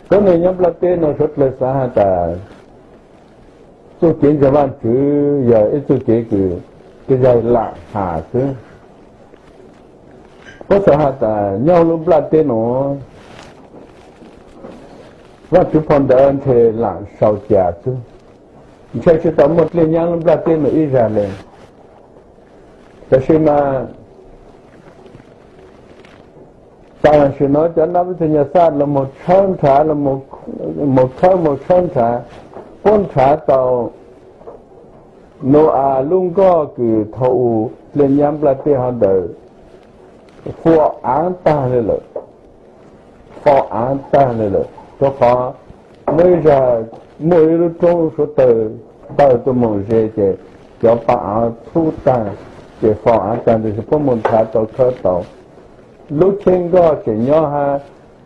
Tuab neeg nyob nplaj teb no suav dlawg xav has tas txuj kev ntseeg Vaajtswv yog ib txuj kev kws tej zag lam has xwb. Puab xav has tas nyob lub nplaj teb no Vaajtswv phau ntawv ntshe lam sau ca xwb, ntshe tsi tau muaj dlej nyab lub nplaj teb no ib zag le. Tab sis mas tam sim no cov nab peb tug nyuas xaj los mus tshawb nrhav, mus khawb mus tshawb nrhav, puab nrhav tau Nau-as lub nkoj kws thaum u dlej nyab nplaj teb hov ntawd fo aav taag le lawm, fo aav taag le lawm, rua qhov muaj ib zag muaj ib lub roob suav dlawg tawg tuaj moog ze ces cov pa aav txhub taag, ces fo aav taag tab sis puab mus nrhav tau khawb tau. Lub cheb nkoj tseem nyob hab,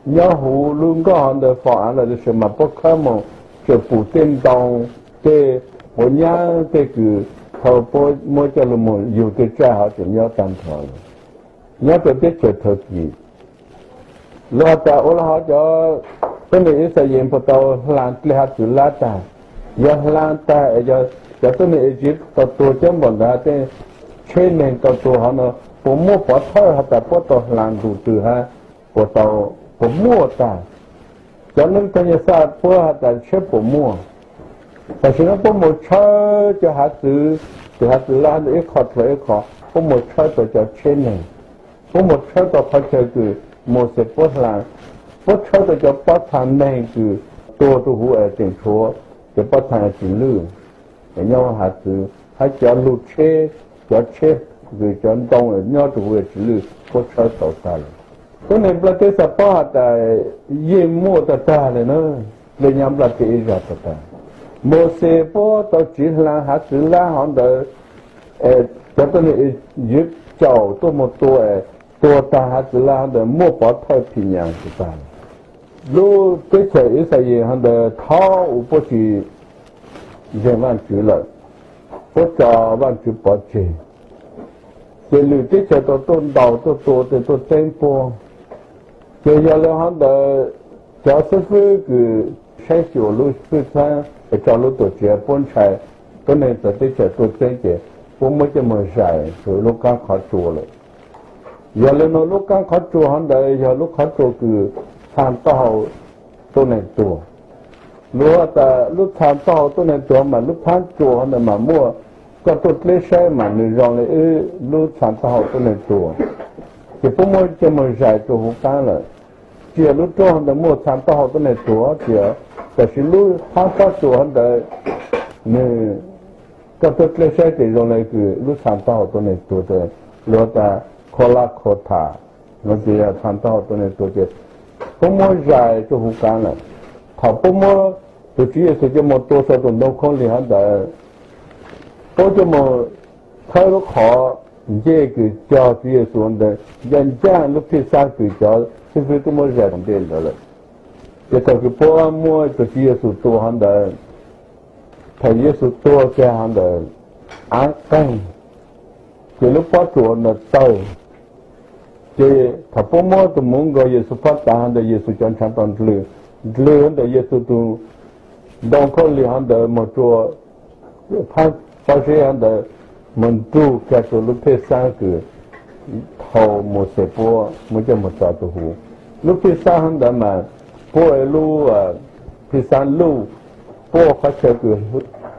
nyob huv lub nkoj hov ntawd fo aav lawm tab sis mas puab khawb mus tseem pum tej ntoo, tej quav nyab tej kws thaum puab muab coj lug mus yug tej tsaij hov tseem nyob taag nrho lawm. Nyob rua teb chaws Thawkis, luag tas ua le hov cov tuab neeg Yixalayees puas tau hlaa dlej hav txwv lab taag? Yog hlaa taag, cov tuab neeg Iziv tau tuag coob npaum ntawd, tej tsheb neeg tau tuag hov no, puas muaj pov thawj has tas puab tau hlaa ntu twg hab? Puas tau, puas muaj taag? Cov neeg tug nyuas xaj puab has tas tsheb puas muaj. Tam sim no puab mus tshawb cov hav txwv, tus hav txwv lab ntawd ib qho dlua ib qho, puab mus tshawb tau cov tsheb neeg, puab mus tshawb tau qhov chaw kws Mauxes puab hlaa, puab tshawb tau cov pob txha neeg kws tuag rua huv es tseem tshuav cov pob txha tsis lwj nyob hav txwv, hab cov lug tsheb, cov tsheb kws cov ntoo nyob rua huv tsis lwj puab tshawb tau taag lawm. Tuab neeg nplaj teb xav paub has tas yeej muaj taag taag le na, dlej nyab nplaj teb ib zag taag taag. Mauxes puab tau tsiv hlaa hav txwv lab hov ntawd, cov tuab neeg Iziv caum tuaj moog tua, tuag taag hav txwv lab hov ntawd muaj pov thawj phim nyas taag. Lub teb chaws Yixalayees hov ntawd thaum u puab tsis ntseeg Vaajtswv lawm, puab tso Vaajtswv pov tseg, ces lwm teb chaws tau tuaj ntaus tuaj tua tes tuaj txeeb puab. Ces yog le hov ntawd cov xib fwb kws saib xyuas lub fwj txhaab es tso lub tuam txiav puab ntshai tuab neeg txawv teb chaws tuaj txeeb ces puab muab coj moog zais rua lub qaab qhov tsua lawm. Yog le nuav lub qaab qhov tsua hov ntawd yog lub qhov tsua kws txhaa taub hau tuab neeg tuag. Luag tas lub txhaa taub hau tuab neeg tuag mas lub phaab tsua hov ntawd mas muaj, koj tuaj dleb saib mas nws zoo le ib lub txhaa taub hau tuab neeg tuag. Ces puab muab coj moog zais rua huv qaab lawm. Tsi yog lub roob hov ntawd muaj txhaa taub hau tuab neeg tuag, tsi yog, tam sim lub phaab pob tsua hov ntawd nws, koj tuaj dleb saib tes zoo le kws lub txhaa taub hau tuab neeg tuag, luag tas kho laj kho tham, nuav ces yog txhaa taub hau tuab neeg tuag ces puab muab zais rua huv qaab lawm. Thaum puab muab tug Tswv Yexus coj moog tua sau tus ntoo khaub lig hov ntawd, puab coj moog thawb lub qhov ncej kws cog Tswv Yexus ntawd, ncaaj ncaaj lub phij xaab kws cov xib fwb tub muab zais ntawm ntej ntawd lawm. Ces thaum kws puab muab tug Tswv Yexus tua hov ntawd, thaum Yexus tuag kiag hov ntawd, aav qeeg, ces lub pob tsuas ntawd tawg. Ces thaum puab muab tus muv nkaug Yexus pob tav hov ntawd Yexus cov ntshaav tau ndlwg, ndlwg hov ntawd Yexus tus ntoo khaub lig hov ntawd moog rua phaab pob zeb hov ntawd moog nrug kag rua lub phij xaab kws thaum Mauxes puab muab coj moog tso rua huv. Lub phij xaab hov ntawd mas puab lub phij xaab luj, puab qhov chaw kws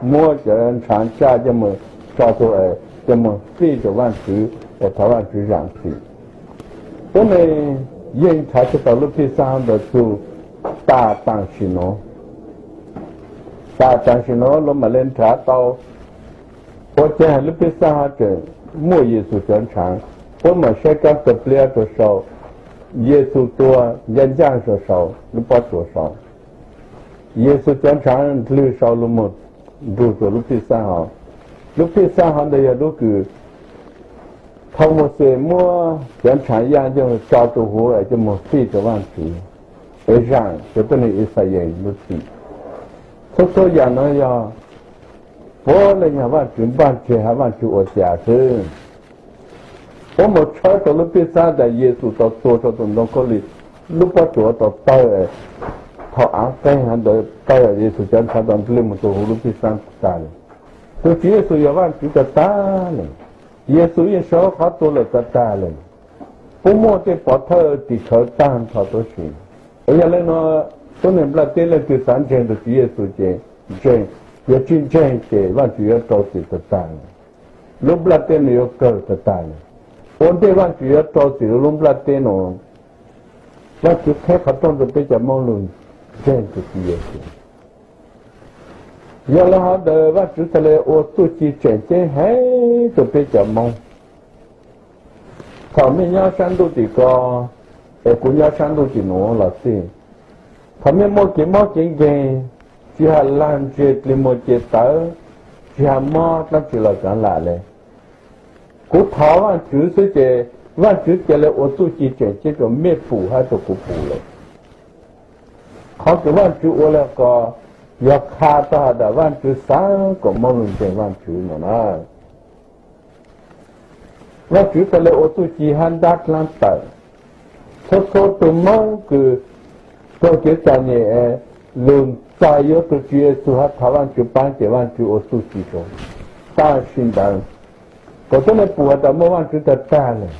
muab cov ntshaav tsaj coj moog tso rua, coj moog fij rua Vaajtswv es thov Vaajtswv zaam txim. Tuab neeg yeej nrhav tsi tau lub phij xaab hov ntawd txug taam taam sim nuav. Taam taam sim nuav luag mam le nrhav tau. Puab ceev hais lub phij xaab hov tseem muaj Yexus cov ntshaav, puab mam saib kaab kawg pliab rua sau, Yexus tuag ncaaj ncaaj rua sau lub pob tsuas sau. Yexus cov ntshaav ndlwg sau lug moog nrug rua lub phij xaab hov. Lub phij xaab hov ntawd yog lub kws thaum Mauxes muab cov ntshaav yaaj coj tso rua huv es coj moog fij rua Vaajtswv es zaam cov tuab neeg Yixalayees lub txim. Txhua txhua yaam nuav yog puab le nyag Vaajtswv npaaj tseg hab Vaajtswv ua cas xwb. Puab moog tshawb tau lub phij xaab tas Yexus tau tua sau tus ntoo khaub lig, lub pob tsuas tau tawg, thaum av qeeg ntawd tau yog Yexus cov ntshav tau nplij mus rau huv lub pij xab tag tag lawm. Tus Tswv Yexus yog Vaajtswv tag tag lawm. Yexus yeej sawv qhov tuag lawm tag tag lawm. Puab muaj tej pov thawj tim khawv tag nrho tuab si. Es yog le nuav, tuab neeg nplaj teb leej twg xav ntseeg tus Tswv Yexus ces ntseeg, yog tsi ntseeg ces Vaajtswv yuav rau txim tag tag lawm. Lub nplaj teb nuav yuav kawg tag tag lawm. Ua ntej Vaajtswv yuav rau txim lub nplaj teb nuav, Vaajtswv qheb qhov rooj rau peb cov Moob lug ntseeg tus Tswv Yexus. Yog le hov ntawd Vaajtswv txhad le ua txuj ci tseem ceeb heev rau peb cov Moob. Thaum mej nyob saab ntuj tim ko, es kuv nyob saab ntuj tim nuav los xij, thaum mej muaj kev mob kev nkeeg, tsi has lag ntseg dlig muag ce tawv, tsi has mob dlaab tsi los kaav lam le, kuv thov Vaajtswv xwb ces Vaajtswv ca le ua txuj ci tseem ceeb rau mej pum hab rau kuv pum lawm. Qhov kws Vaajtswv ua le ko yog qha tau has tas Vaajtswv xaav kom Moob lug ntseeg Vaajtswv no na. Vaajtswv txhad le ua txuj ci hab ntab dlaab tawm. Txhua txhua tug Moob kws raug kev txom nyem lug txais yuav tus Tswv Yexus hab thov Vaajtswv paab ces Vaajtswv ua txuj ci rau. Tam sim ntawd, kom tuab neeg pum has tas muaj Vaajtswv tag tag lawm.